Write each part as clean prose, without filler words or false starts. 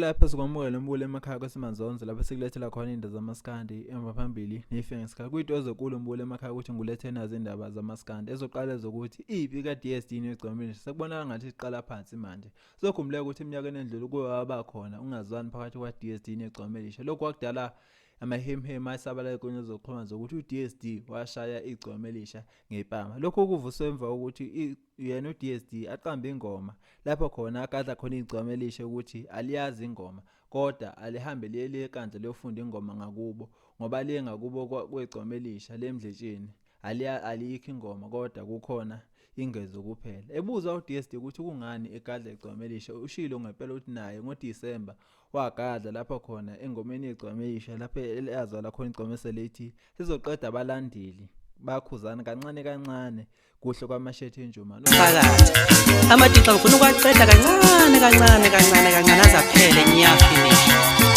Lapha sikwamukela umbukeli emakhaya kwaseManzonzo lapho sikulethela khona iy'ndaba zamaskandi emva phambili ney'fike ngesikhathi. Kuyinto ezonkulu umbukeli emakhaya ukuthi ngulethe nazo iy'ndaba zamaskandi. Ezoqala zokuthi impi ka-D_S_D neGcokama sekubonakala ngathi iqala phansi manje. Kuzokhumbuleka ukuthi eminyakeni endlule kuke kwaba khona ukungazwani phakathi kwa-D_S_D neGcokama Elisha. Lokhu kwakudala amahemuhemu asabalala ezinkundleni zokuxhumana zokuthi u-D_S_D washaya igcokama elisha ngempama. Lokhu kuvuswe emva kokuthi yena uDSD aqambe ingoma lapho khona agadla khona igcokama elisha ukuthi aliyazi ingoma kodwa alihambe liye liye enkandla liyofunda ingoma ngakubo ngoba liye ngakubo kwegcokama elisha lemdletsheni alikho ingoma kodwa kukhona ingezo kuphela. Ebuzwa uDSD ukuthi kungani egadla igcokama elisha ushilo ngempela ukuthi naye ngoDisemba wagadla lapho khona engomeni yegcokama elisha lapho elazwala khona igcokama selithi sizoqeda abalandeli bakhuzana kancane kancane kuhle kwamashethi enjumane. Phakathi amadixa ngifuna ukwaqeda kancane kancane kancane kancane azaphele nya finish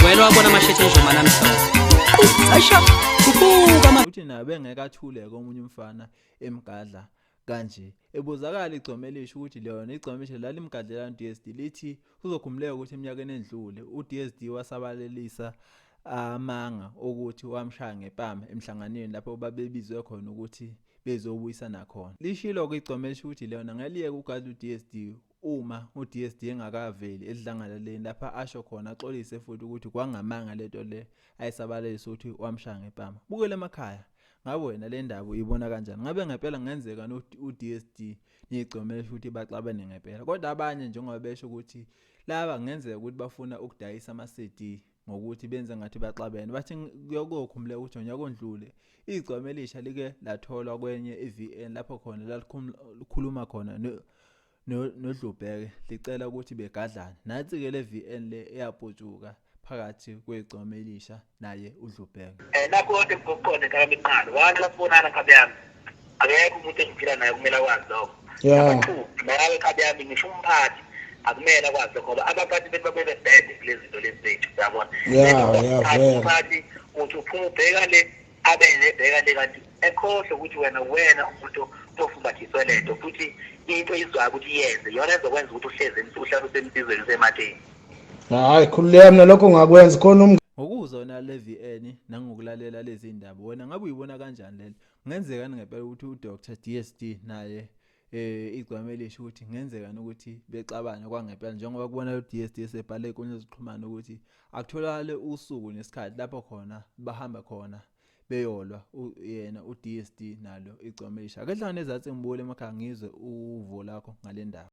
wena wabona amashethi enjumane amhlophe asha kubuka. Uthi naye bengeke athuleke omunye umfana emgadla kanje. Ebuzakala igcokama elisha ukuthi lona igcokama elisha lalimgadlela uDSD lithi kuzokhumbuleka ukuthi eminyakeni endlule uDSD wasabalelisa amanga okuthi wamshaya ngempama emhlanganweni lapho babebizwe khona ukuthi bezobuyisana khona. Lishilo-ke igcokama elisha ukuthi lona ngeke liyeke ugadla uDSD uma uDSD engakaveli edlangalaleni lapha asho khona axolise futhi ukuthi kwangamanga lento le ayisabalalisa ukuthi wamshaya ngempama. Bukela emakhaya. Ngabe wena le ndaba uyibona kanjani? Ngabe ngempela kungenzeka uDSD negcokama elisha ukuthi baxabane ngempela? Kodwa abanye njengoba besho ukuthi laba kungenzeka ukuthi bafuna ukudayisa ama-CD ngokuthi benze ngathi baxabene. Bathi kuyokhumbuleka ukuthi ngonyaka ondlule igcokama elisha like latholwa kwenye i-VN lapho khona lalikhuluma khona noDlubheke licela ukuthi begadlane. Nansi-ke le VN le eyaputshuka phakathi kwegcokama elisha naye uDlubheke. Nakho konke ngikuqonde nkabi iqala. Wani lasibonana nkabi yami. Akekho umuntu engiphila naye kumele akwazi lokho. Yeah. Number 2, nawe nkabi yami ngisho umphathi akumele akwazi lokho ngoba abaphathi bethu babuye bebhede kulezi zinto lezi zethu uyabona. Yeah, yeah, vele. Umphathi uthi uphuma ubheka le abe nebheka le kanti ekhohlwe ukuthi wena umuntu ofumbathiswe lento futhi into izwayo ukuthi iyenze iyona ezokwenza ukuthi uhleze uhlale usemsizweni usematheni. Hayi khululeka mina lokho ngakwenza khona. Ngokuzwa wena le VN nangokulalela lezi ndaba wena ngabe uyibona kanjani lelo? Kungenzeka ngempela ukuthi uDr DSD naye igcokama elisha ukuthi kungenzeka ukuthi bexabane kwangempela njengoba kubona uDSD esebhale enkundleni zokuxhumana ukuthi akutholakale usuku nesikhathi lapho khona bahamba khona beyolwa yena uDSD nalo igcokama elisha. Ake hlangane ezansi ngibukele emakhaya ngizwe uvo lakho ngale ndaba.